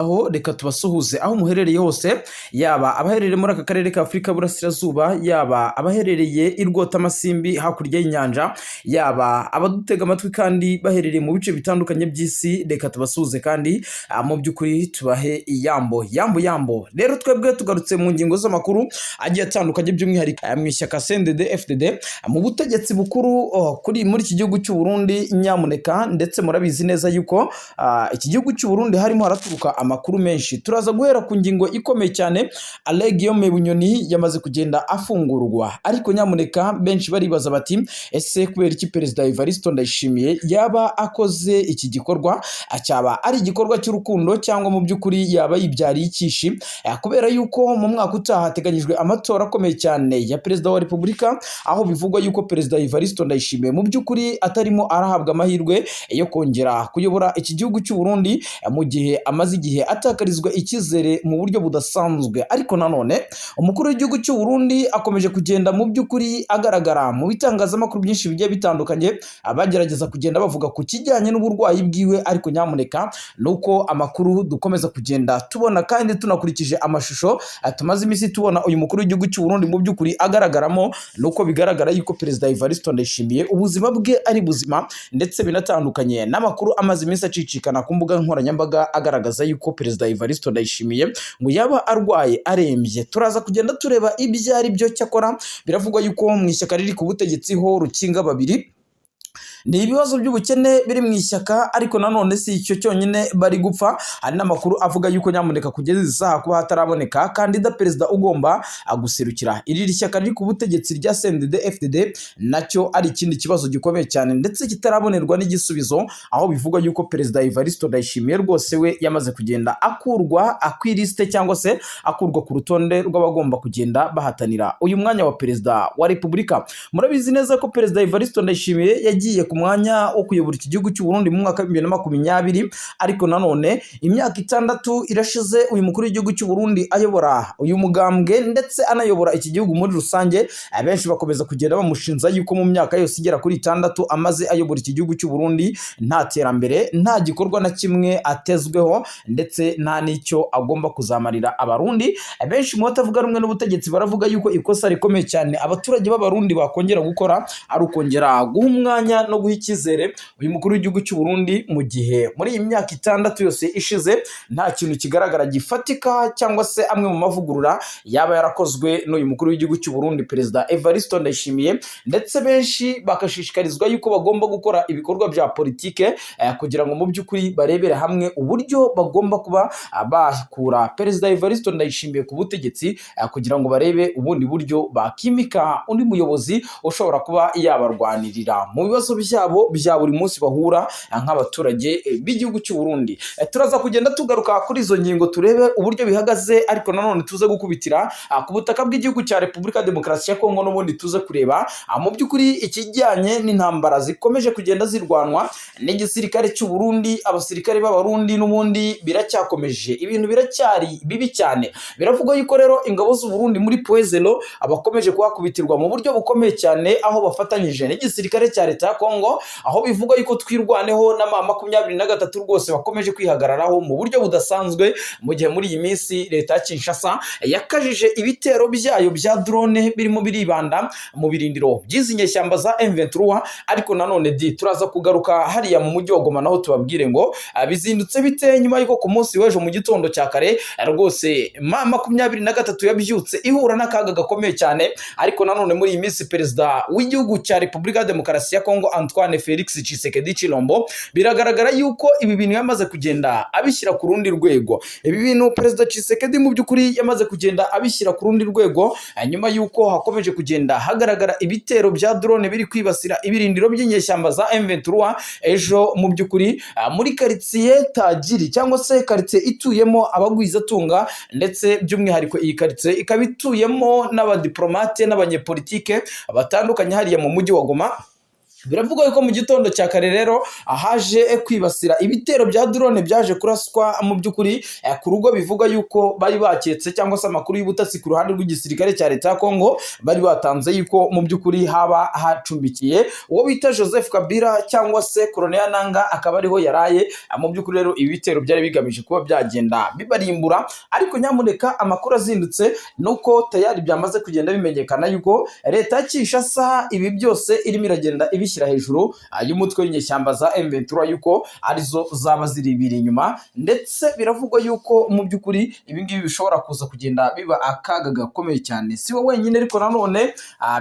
Aho reka tubasuhuze aho muherereye hose, yaba abaherereye muri aka karere ka Afurika y'Uburasirazuba, yaba abaherereye i Rwotamasimbi hakurya y'inyanja, yaba abadutega amatwi kandi baherereye mu bice bitandukanye by'isi, reka tubasuhuze kandi mu by'ukuri tubahe iyambo yambo yambo. Rero twebwe tugarutse mu ngingo z'amakuru agiye atandukanye, by'umwihariko mu ishyaka CNDD FDD mu butegetsi bukuru, oh, kuri muri iki gihugu cy'u Burundi nyamuneka. Ndetse murabizi neza yuko iki gihugu cy'u Burundi harimo haraturuka amakuru menshi. Turaza guhera ku ngingo ikomeye cyane. Alain Guillaume Bunyoni yamaze kugenda afungurwa, ariko nyamuneka benshi baribaza bati: "Ese kubera iki Perezida Evariste Ndayishimiye yaba akoze iki gikorwa? Cyaba ari igikorwa cy'urukundo cyangwa mu by'ukuri yaba yibyariye ikishi?" Kubera yuko mu mwaka utaha hateganyijwe amatora akomeye cyane ya Perezida wa Repubulika, aho bivugwa yuko Perezida Evariste Ndayishimiye mu by'ukuri atarimo arahabwa amahirwe yo kongera kuyobora iki gihugu cy'u Burundi, mu gihe amaze igihe atakarizwa icyizere mu buryo budasanzwe. Ariko nanone umukuru w'igihugu cy'u Burundi akomeje kugenda mu by'ukuri agaragara mu bitangazamakuru byinshi bigiye bitandukanye, abagerageza kugenda bavuga ku kijyanye n'uburwayi bwiwe. Ariko nyamuneka nuko amakuru dukomeza kugenda tubona kandi tunakurikije amashusho tumaze iminsi tubona uyu mukuru w'igihugu cy'u Burundi mu by'ukuri agaragaramo, nuko bigaragara yuko Perezida Evariste Ndayishimiye ubuzima bwe ari buzima, ndetse binatandukanye n'amakuru amaze iminsi acicikana ku mbuga nkoranyambaga agaragaza yuko Perezida Evariste Ndayishimiye ngo yaba arwaye arembye. Turaza kugenda tureba ibyo ari byo. Cyakora biravugwa yuko mu ishyaka riri ku butegetsi ho rukinga babiri ni ibibazo by'ubukene biri mu ishyaka, ariko nanone si icyo cyonyine bari gupfa. Hari n'amakuru avuga yuko nyamuneka kugeza izi saha kuba hataraboneka kandida perezida ugomba guserukira iri shyaka riri ku butegetsi rya CNDD FDD, nacyo ari ikindi kibazo gikomeye cyane ndetse kitarabonerwa n'igisubizo, aho bivugwa yuko Perezida Evariste Ndayishimiye rwose we yamaze kugenda akurwa ku ilisite cyangwa se akurwa ku rutonde rw'abagomba kugenda bahatanira uyu mwanya wa Perezida wa Repubulika. Murabizi neza ko Perezida Evariste Ndayishimiye yagiye ku mwanya wo kuyobora iki gihugu cy'u Burundi mu mwaka wa 2020, ariko nanone imyaka 6 irashize uyu mukuru w'igihugu cy'u Burundi ayobora uyu mugambwe ndetse anayobora iki gihugu muri rusange. Abenshi bakomeza kugenda bamushinja yuko mu myaka yose igera kuri 6 amaze ayobora iki gihugu cy'u Burundi nta terambere, nta gikorwa na kimwe atezweho, ndetse nta n'icyo agomba kuzamarira Abarundi. Abenshi mu batavuga rumwe n'ubutegetsi baravuga yuko ikosa rikomeye cyane abaturage b'Abarundi bakongera gukora ari ukongera guha umwanya no guha icyizere uyu mukuru w'igihugu cy'u Burundi, mu gihe muri iyi myaka 6 yose ishize nta kintu kigaragara gifatika cyangwa se amwe mu mavugurura yaba yarakozwe n'uyu mukuru w'igihugu cy'u Burundi, Perezida Evariste Ndayishimiye. Ndetse benshi bagashishikarizwa yuko bagomba gukora ibikorwa bya politike kugira ngo mu by'ukuri barebere hamwe uburyo bagomba kuba bakura Perezida Evariste Ndayishimiye ku butegetsi, kugira ngo barebe ubundi buryo bakimika undi muyobozi ushobora kuba yabarwanirira mu bibazo byabo bya buri munsi bahura nk'abaturage b'igihugu cy'u Burundi. Turaza kugenda tugaruka kuri izo ngingo turebe uburyo bihagaze, ariko nanone tuze gukubitira ku butaka bw'igihugu cya Repubulika Demokarasi ya Kongo, n'ubundi tuze kureba mu by'ukuri ikijyanye n'intambara zikomeje kugenda zirwanwa n'igisirikare cy'u Burundi, abasirikare b'Abarundi. N'ubundi biracyakomeje, ibintu biracyari bibi cyane. Biravugwa yuko rero ingabo z'u Burundi muri Point Zéro abakomeje kuhakubitirwa mu buryo bukomeye cyane, aho bafatanyije n'igisirikare cya leta ya Kongo, aho bivugwa yuko Twirwaneho na M23 rwose bakomeje kwihagararaho mu buryo budasanzwe, mu gihe muri iyi minsi leta ya Kinshasa yakajije ibitero byayo bya drone birimo biribanda mu birindiro by'izi nyeshyamba za M23. Ariko nanone di turaza kugaruka hariya mu mujyi wa Goma, naho tubabwire ngo bizindutse bite nyuma y'uko ku munsi w'ejo mu gitondo cya kare rwose M23 yabyutse ihura n'akaga gakomeye cyane. Ariko nanone muri iyi minsi perezida w'igihugu cya Repubulika ya Demokarasi ya Kongo, Antoine Felix Tshisekedi Tshilombo, biragaragara yuko ibi bintu yamaze kugenda abishyira ku rundi rwego. Ibi bintu Perezida Tshisekedi mu by'ukuri yamaze kugenda abishyira ku rundi rwego, nyuma y'uko hakomeje kugenda hagaragara ibitero bya drone biri kwibasira ibirindiro by'inyeshyamba za M23 ejo mu by'ukuri muri karitsiye Tajiri cyangwa se karitsiye ituyemo abagwizatunga, ndetse by'umwihariko iyi karitsiye ikaba ituyemo n'abadiplomate n'abanyepolitike batandukanye hariya mu mujyi wa Goma. Biravugwa yuko mu gitondo cya kare rero ahaje kwibasira ibitero bya drone byaje kuraswa mu by'ukuri ku rugo bivugwa yuko bari baketse, cyangwa se amakuru y'ubutasi ku ruhande rw'igisirikare cya leta ya Kongo bari batanze yuko mu by'ukuri haba hacumbikiye uwo bita Joseph Kabila cyangwa se Corneille Nanga, akaba ariho yaraye. Mu by'ukuri rero ibi bitero byari bigamije kuba byagenda bibarimbura, ariko nyamuneka amakuru azindutse nuko tayari byamaze kugenda bimenyekana yuko leta ya Kinshasa ibi byose irimo iragenda ibishyira hejuru y'umutwe w'inyeshyamba za M23, yuko arizo zaba ziri ibiri inyuma. Ndetse biravugwa yuko mu by'ukuri ibi ngibi bishobora kuza kugenda biba akaga gakomeye cyane. Si we wenyine, ariko nanone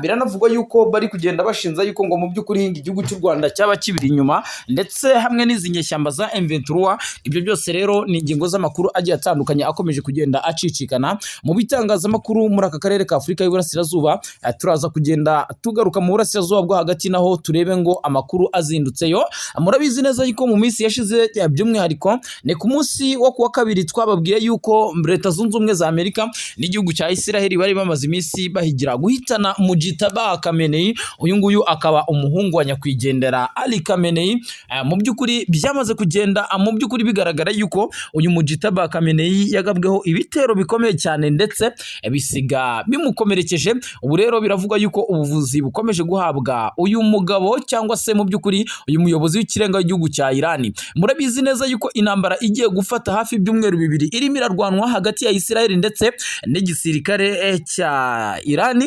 biranavugwa yuko bari kugenda bashinza yuko ngo mu by'ukuri igihugu cy'u Rwanda cyaba kibiri inyuma ndetse hamwe n'izi nyeshyamba za M23. Ibyo byose rero ni ingingo z'amakuru agiye atandukanye akomeje kugenda acicikana mu bitangazamakuru muri aka karere ka Afurika y'Iburasirazuba. Turaza kugenda tugaruka mu burasirazuba bwo hagati, naho turebe ngo amakuru azindutseyo. Murabizi neza yuko mu minsi yashize, by'umwihariko ni ku munsi wo kuwa kabiri, twababwiye yuko Leta Zunze Ubumwe za Amerika n'igihugu cya Isiraheli bari bamaze iminsi bahigira guhitana Mujitaba Khamenei. Uyu nguyu akaba umuhungu wa nyakwigendera Ali Khamenei. Mu by'ukuri byamaze kugenda mu by'ukuri bigaragara yuko uyu Mujitaba Khamenei yagabweho ibitero bikomeye cyane, ndetse bisiga bimukomerekeje. Ubu rero biravugwa yuko ubuvuzi bukomeje guhabwa uyu mugabo, cyangwa se mu by'ukuri uyu muyobozi w'ikirenga w'igihugu cya Iran. Murabizi neza yuko intambara igiye gufata hafi ibyumweru 2 irimo irarwanwa hagati ya Israel ndetse n'igisirikare cya Iran,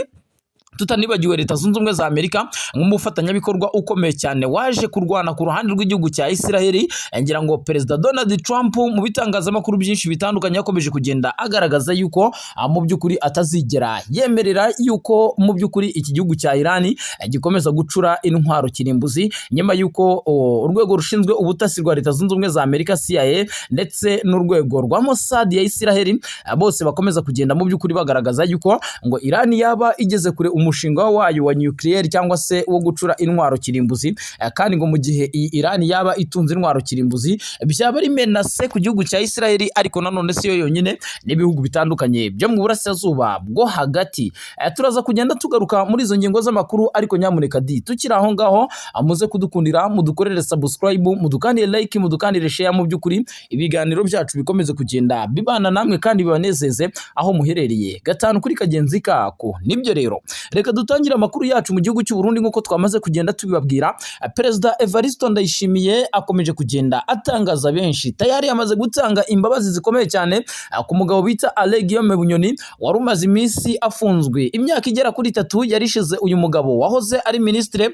tutanibagiwe Leta Zunze Ubumwe za Amerika nk'umufatanyabikorwa ukomeye cyane waje kurwana ku ruhande rw'igihugu cya Isiraheli. Ngira ngo Perezida Donald Trump mu bitangazamakuru byinshi bitandukanye yakomeje kugenda agaragaza yuko mu by'ukuri atazigera yemerera yuko mu by'ukuri iki gihugu cya Iran gikomeza gucura intwaro kirimbuzi, nyuma yuko urwego rushinzwe ubutasi rwa Leta Zunze Ubumwe za Amerika CIA ndetse n'urwego rwa Mossad ya Isiraheli bose bakomeza kugenda mu by'ukuri bagaragaza yuko ngo Iran yaba igeze kure umushinga wayo wa nuclear, cyangwa se wo gucura intwaro kirimbuzi, kandi ngo mu gihe iyi Iran yaba itunze intwaro kirimbuzi byaba ari menace ku gihugu cya Isiraheli, ariko nanone si yo yonyine, n'ibihugu bitandukanye byo mu burasirazuba bwo hagati. Turaza kugenda tugaruka muri izo ngingo z'amakuru, ariko nyamuneka di tukiri aho ngaho muze kudukundira, mudukorere subscribe, mudukandire like, mudukandire share. Mu by'ukuri ibiganiro byacu bikomeze kugenda bibana namwe kandi bibanezeze aho muherereye gatanu kuri kagenzi kako. Nibyo rero, reka dutangire amakuru yacu mu gihugu cy'u Burundi. Nk'uko twamaze kugenda tubibabwira, Perezida Evariste Ndayishimiye akomeje kugenda atangaza benshi. Tayari yamaze gutanga imbabazi zikomeye cyane ku mugabo bita Alain Guillaume Bunyoni wari umaze iminsi afunzwe. Imyaka igera kuri 3 yari ishize uyu mugabo wahoze ari minisitire,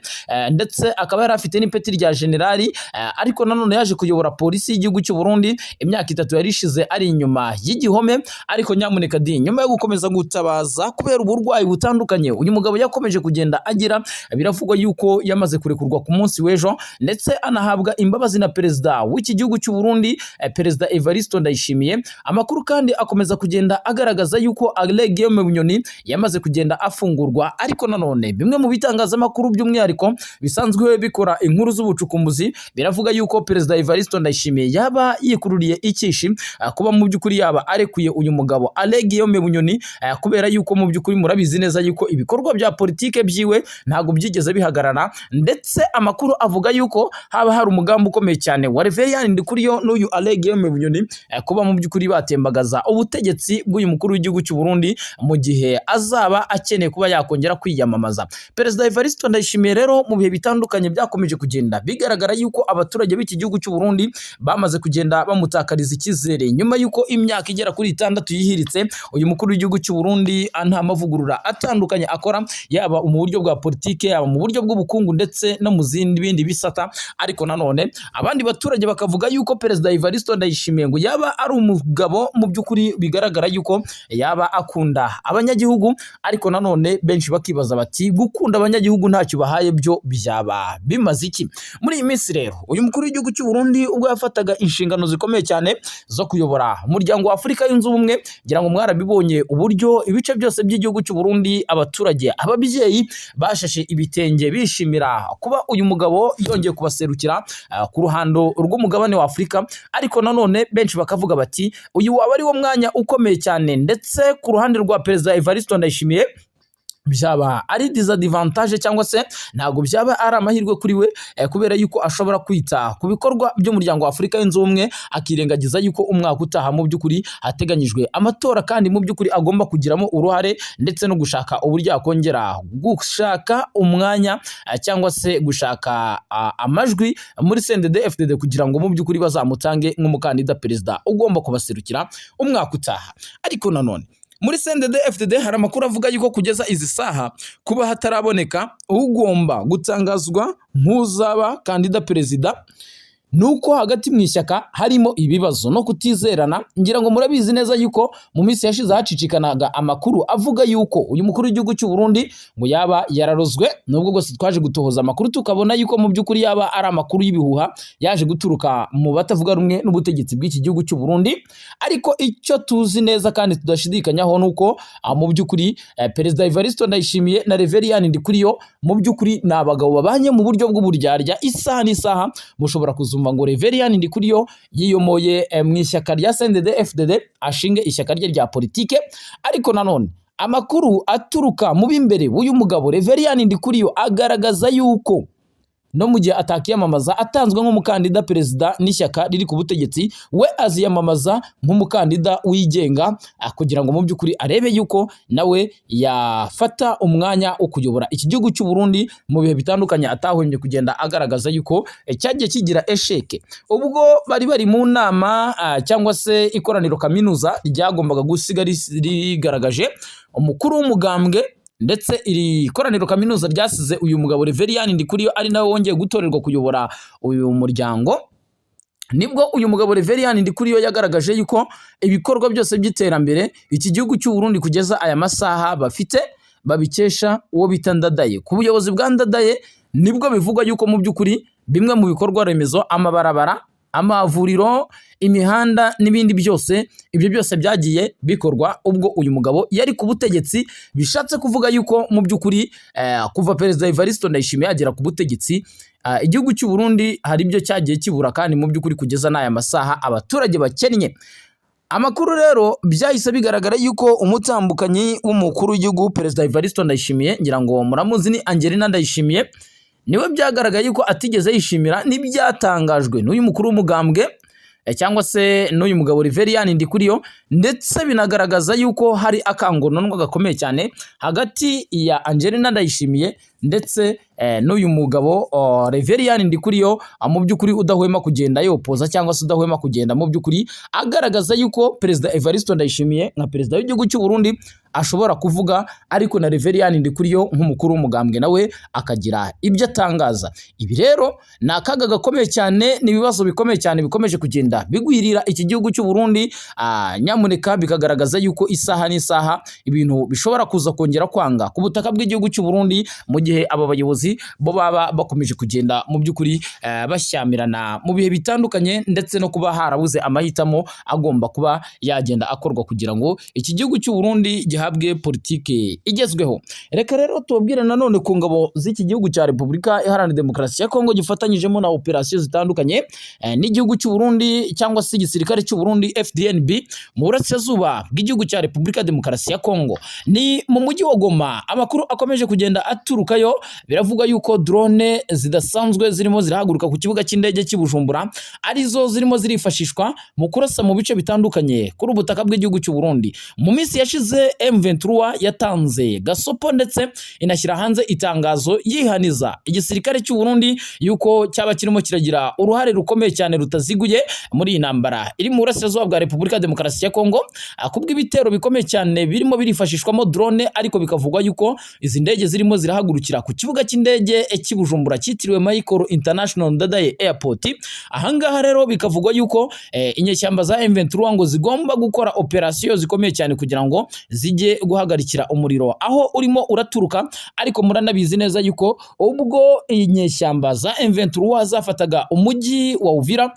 ndetse akaba yari afite n'ipeti rya generali, ariko nanone yaje kuyobora polisi y'igihugu cy'u Burundi. Imyaka 3 yari ishize ari inyuma y'igihome, ariko nyamuneka di nyuma yo gukomeza gutabaza kubera uburwayi butandukanye uyu mugabo yakomeje kugenda agira, biravugwa yuko yamaze kurekurwa ku munsi w'ejo, ndetse anahabwa imbabazi na perezida w'iki gihugu cy'u Burundi, Perezida Evariste Ndayishimiye. Amakuru kandi akomeza kugenda agaragaza yuko Alain Guillaume Bunyoni yamaze kugenda afungurwa, ariko nanone bimwe mu bitangazamakuru by'umwihariko bisanzwe bikora inkuru z'ubucukumbuzi biravuga yuko Perezida Evariste Ndayishimiye yaba yikururiye ikishi kuba mu by'ukuri yaba arekuye uyu mugabo Alain Guillaume Bunyoni, kubera yuko mu by'ukuri murabizi neza yuko ibikorwa bya politike byiwe ntabwo byigeze bihagarara. Ndetse amakuru avuga yuko haba hari umugambi ukomeye cyane wa Reverien Ndikuriyo n'uyu Alain Guillaume Bunyoni, kuba mu by'ukuri batembagaza ubutegetsi bw'uyu mukuru w'igihugu cy'u Burundi mu gihe azaba akeneye kuba yakongera kwiyamamaza. Perezida Evariste Ndayishimiye rero mu bihe bitandukanye byakomeje kugenda bigaragara yuko abaturage b'iki gihugu cy'u Burundi bamaze kugenda bamutakariza icyizere, nyuma yuko imyaka igera kuri 6 yihiritse uyu mukuru w'igihugu cy'u Burundi nta mavugurura atandukanye akora, yaba mu buryo bwa politike, yaba mu buryo bw'ubukungu, ndetse no mu zindi bindi bisata. Ariko nanone abandi baturage bakavuga yuko Perezida Evariste Ndayishimiye ngo yaba ari umugabo mu by'ukuri bigaragara yuko yaba akunda abanyagihugu, ariko nanone benshi bakibaza bati gukunda abanyagihugu ntacyo bahaye byo byaba bimaze iki? Muri iyi minsi rero uyu mukuru w'igihugu cy'u Burundi ubwo yafataga inshingano zikomeye cyane zo kuyobora umuryango wa Afurika Yunze Ubumwe, ngira ngo mwarabibonye uburyo ibice byose by'igihugu cy'u Burundi abaturage, ababyeyi bashashe ibitenge bishimira kuba uyu mugabo yongeye kubaserukira ku ruhando rw'umugabane wa Afurika. Ariko nanone benshi bakavuga bati uyu waba ari wo mwanya ukomeye cyane, ndetse ku ruhande rwa Perezida Evariste Ndayishimiye Byaba ari disadvantage cyangwa se ntabwo byaba ari amahirwe kuri we, kubera yuko ashobora kwita ku bikorwa by'Umuryango wa Afurika Yunze Ubumwe, akirengagiza yuko umwaka utaha mu by'ukuri hateganyijwe amatora, kandi mu by'ukuri agomba kugiramo uruhare, ndetse no gushaka uburyo yakongera gushaka umwanya, cyangwa se gushaka amajwi muri CNDD FDD, kugira ngo mu by'ukuri bazamutange nk'umukandida perezida ugomba kubaserukira umwaka utaha. Ariko nanone muri CNDD FDD hari amakuru avuga yuko kugeza izi saha kuba hataraboneka ugomba gutangazwa nk'uzaba kandida perezida, nuko hagati mu ishyaka harimo ibibazo no kutizerana. Ngira ngo murabizi neza yuko mu minsi yashize hacicikanaga amakuru avuga yuko uyu mukuru w'igihugu cy'u Burundi ngo yaba yararozwe, nubwo rwose twaje gutohoza amakuru tukabona yuko mu by'ukuri yaba ari amakuru y'ibihuha yaje guturuka mu batavuga rumwe n'ubutegetsi bw'iki gihugu cy'u Burundi. Ariko icyo tuzi neza kandi tudashidikanyaho nuko mu by'ukuri Perezida Evariste Ndayishimiye na Reverien Ndikuriyo mu by'ukuri ni abagabo babanye mu buryo bw'uburyarya. Isaha n'isaha mushobora kuzumva ngo Reverien Ndikuriyo yiyomoye mu ishyaka rya CNDD FDD, ashinge ishyaka rye rya politike. Ariko nanone amakuru aturuka mu b'imbere w'uyu mugabo Reverien Ndikuriyo agaragaza yuko no mu gihe atakiyamamaza atanzwe nk'umukandida perezida n'ishyaka riri ku butegetsi, we aziyamamaza nk'umukandida wigenga, kugira ngo mu by'ukuri arebe yuko nawe yafata umwanya wo kuyobora iki gihugu cy'u Burundi mu bihe bitandukanye atahwemye kugenda agaragaza yuko cyagiye kigira échec. Ubwo bari mu nama, cyangwa se ikoraniro kaminuza ryagombaga gusiga rigaragaje umukuru w'umugambwe, ndetse iri koraniro kaminuza ryasize uyu mugabo Reverien Ndikuriyo ari nawe wongeye gutorerwa kuyobora uyu muryango, nibwo uyu mugabo Reverien Ndikuriyo yagaragaje yuko ibikorwa byose by'iterambere iki gihugu cy'u Burundi kugeza aya masaha bafite babikesha uwo bita Ndadaye. Ku buyobozi bwa Ndadaye nibwo bivugwa yuko mu by'ukuri bimwe mu bikorwa remezo, amabarabara, amavuriro, imihanda n'ibindi byose, ibyo byose byagiye bikorwa ubwo uyu mugabo yari ku butegetsi. Bishatse kuvuga yuko mu by'ukuri kuva Perezida Evariste Ndayishimiye yagera ku butegetsi, igihugu cy'u Burundi hari ibyo cyagiye kibura, kandi mu by'ukuri kugeza n'aya masaha abaturage bakennye. Amakuru rero byahise bigaragara yuko umutambukanyi w'umukuru w'igihugu Perezida Evariste Ndayishimiye, ngira ngo muramuzi, ni Angelina Ndayishimiye, niwe byagaragaye yuko atigeze yishimira n'ibyatangajwe n'uyu mukuru w'umugambwe, cyangwa se n'uyu mugabo Reverien Ndikuriyo, ndetse binagaragaza yuko hari akangononwa gakomeye cyane hagati ya Angelina Ndayishimiye ndetse n'uyu mugabo Reverien Ndikuriyo, mu by'ukuri udahwema kugenda yopoza cyangwa se udahwema kugenda mu by'ukuri agaragaza yuko Perezida Evariste Ndayishimiye nka perezida w'igihugu cy'u Burundi ashobora kuvuga, ariko na Reverien Ndikuriyo nk'umukuru w'umugambwe nawe akagira ibyo atangaza. Ibi rero ni akaga gakomeye cyane, ni ibibazo bikomeye cyane bikomeje kugenda bigwirira iki gihugu cy'u Burundi. Nyamuneka bikagaragaza yuko isaha n'isaha ibintu bishobora kuza kongera kwanga ku butaka bw'igihugu cy'u Burundi, mu gihe aba bayobozi bo baba bakomeje kugenda mu by'ukuri bashyamirana mu bihe bitandukanye, ndetse no kuba harabuze amahitamo agomba kuba yagenda akorwa kugira ngo iki gihugu cy'u Burundi gihabwe politike igezweho. Reka rero tubabwire nanone ku ngabo z'iki gihugu cya Repubulika Iharanira Demokarasi ya Kongo gifatanyijemo na operasiyo zitandukanye n'igihugu cy'u Burundi cyangwa se igisirikare cy'u Burundi FDNB mu burasirazuba bw'igihugu cya Repubulika Demokarasi ya Kongo, ni mu mujyi wa Goma. Amakuru akomeje kugenda aturukayo, biravuga yuko drone zidasanzwe zirimo zirahaguruka ku kibuga cy'indege cy'i Bujumbura arizo zirimo zirifashishwa mu kurasa mu bice bitandukanye kuri ubutaka bw'igihugu cy'u Burundi. Mu minsi yashize M23 yatanze gasopo ndetse inashyira hanze itangazo yihaniza igisirikare cy'u Burundi yuko cyaba kirimo kiragira uruhare rukomeye cyane rutaziguye muri iyi ntambara iri mu burasirazuba bwa Repubulika Demokarasi ya Kongo, kubw'ibitero bikomeye cyane birimo birifashishwamo drone. Ariko bikavugwa yuko izi ndege zirimo zirahagurukira ku kibuga cy'indege cy'i Bujumbura cyitiriwe Michael International Ndadaye Airport. Ahangaha rero bikavugwa yuko inyeshyamba za M23 ngo zigomba gukora operasiyo zikomeye cyane kugira ngo zijye guhagarikira umuriro aho urimo uraturuka. Ariko muranabizi neza yuko ubwo inyeshyamba za M23 zafataga umujyi wa Uvira,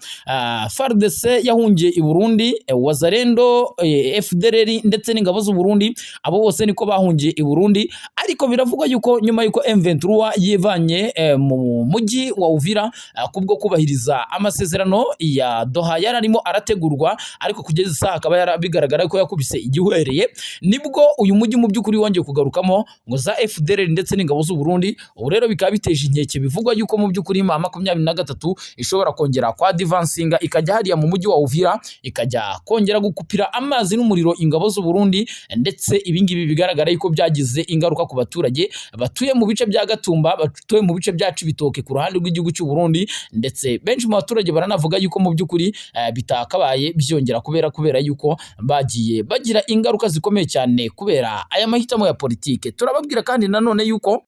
FARDC yahungiye i Burundi, Wazalendo, FDLR ndetse n'ingabo z'u Burundi, abo bose niko bahungiye i Burundi. Ariko biravugwa yuko nyuma yuko y'uko M23 yivanye mu mujyi wa Uvira kubwo kubahiriza amasezerano ya Doha yari arimo arategurwa, ariko kugeza isaha akaba bigaragara ko yakubise igihwereye, nibwo uyu mujyi mu by'ukuri wongeye kugarukamo ngo za FDLR ndetse n'ingabo z'u Burundi. Ubu rero bikaba biteje inkeke, bivugwa yuko mu by'ukuri M23 ishobora kongera kwa advancinga, ikajya hariya mu mujyi wa Uvira, ikajya kongera gukupira amazi n'umuriro ingabo z'u Burundi. Ndetse ibi ngibi bigaragara yuko byagize ingaruka ku baturage batuye mu bice bya Gatumba, batuye mu bice bya Cibitoke ku ruhande rw'igihugu cy'u Burundi. Ndetse benshi mu baturage baranavuga yuko mu by'ukuri bitakabaye byongera kubera yuko bagiye bagira ingaruka zikomeye cyane kubera aya mahitamo ya politike. Turababwira kandi nanone yuko